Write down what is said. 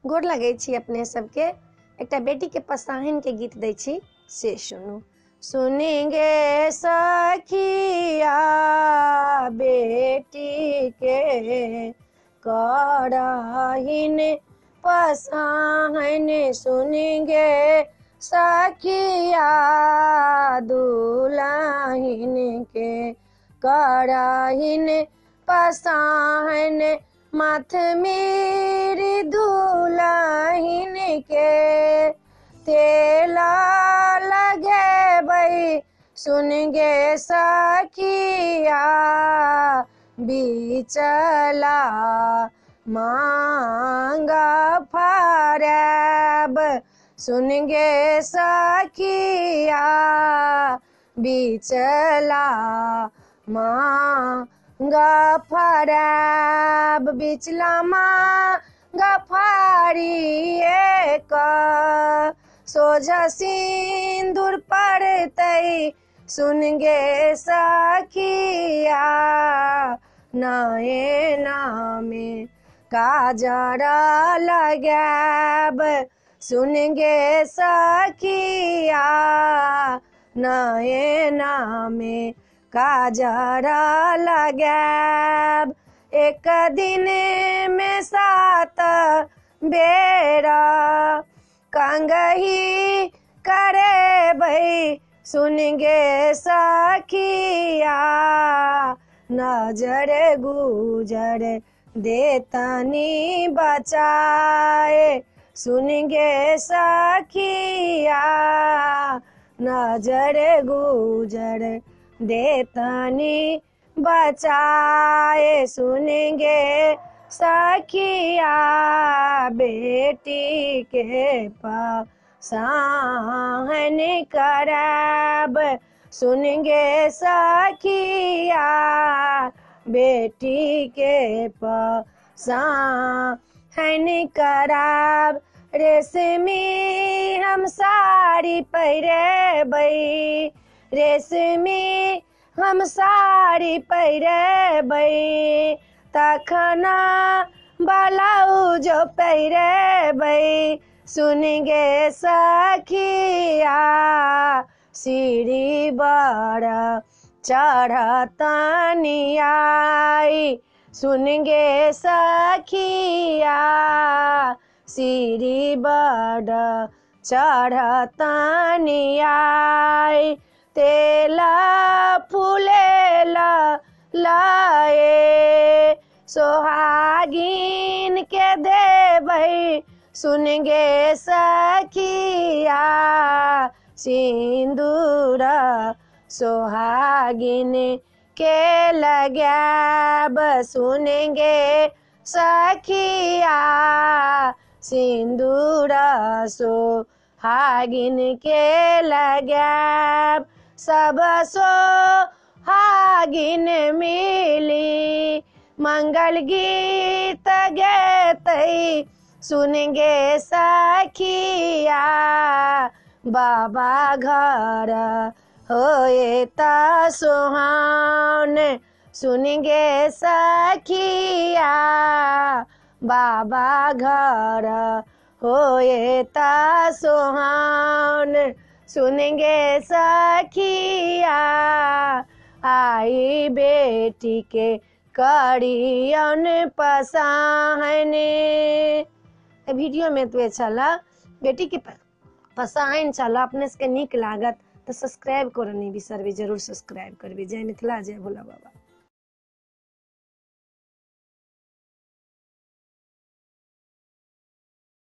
गोर लगै छी अपने सबके। एकटा बेटी के पसाहन के गीत दै छी, से सुनू। सुनेंगे सखिया बेटी के करहिन पसाहन, सुनेंगे सखिया दुल्हन के करहिन पसाहन, माथ मेरी दुल्हन के तेला लगेबै, सुनगे सखिया बिचला मांगा फरब, सुनगे सखिया बिचला मांगा फरब, बिचला मांगा फाड़िए क सोझा सिंदूर पड़तै, सुनगे सखिया नैना में काजर लगाब, सुनगे सखिया नैना में काजर लगाब। एक दिन में 7 बेरा कंगही करेबै, सुनगे सखिया नजर गुजर देतनी बचाए, सुनगे सखिया नजर गुजर देतनी बचाए, सुनगे सखिया बेटी के पसाहन करब, सुनगे सखिया बेटी के पसाहन करब। रेशमी हम साड़ी पहिरेबै, रेशमी हम साड़ी पहिरेबै, तखना ब्लाउज पहिरेबै, सुनगे सखिया सीढ़ी बर चढ़तनी आई, सुनगे सखिया सीढ़ी बर चढ़तनी आई, तेला फूलेला लाए सोहागिन के देबै, सुनगे सखिया सिंदूर सोहागिन के लगाब, सुनगे सखिया सिंदूर सोहागिन के लगाब। सब सोहागिन मिली मंगल गीत गेतै, सुनगे सखिया बाबा घर होए ता सुहान, सुनगे सखिया बाबा घर होए ता सुहान, सुनगे सखिया आई बेटी के करियन पसाहन। वीडियो में तो छला बेटी के पसाहन छला, अपने सबके नीक लागत तो सब्सक्राइब करो नहीं बिसरबे, जरूर सब्सक्राइब करबे। जय मिथिला, जय भोला बाबा।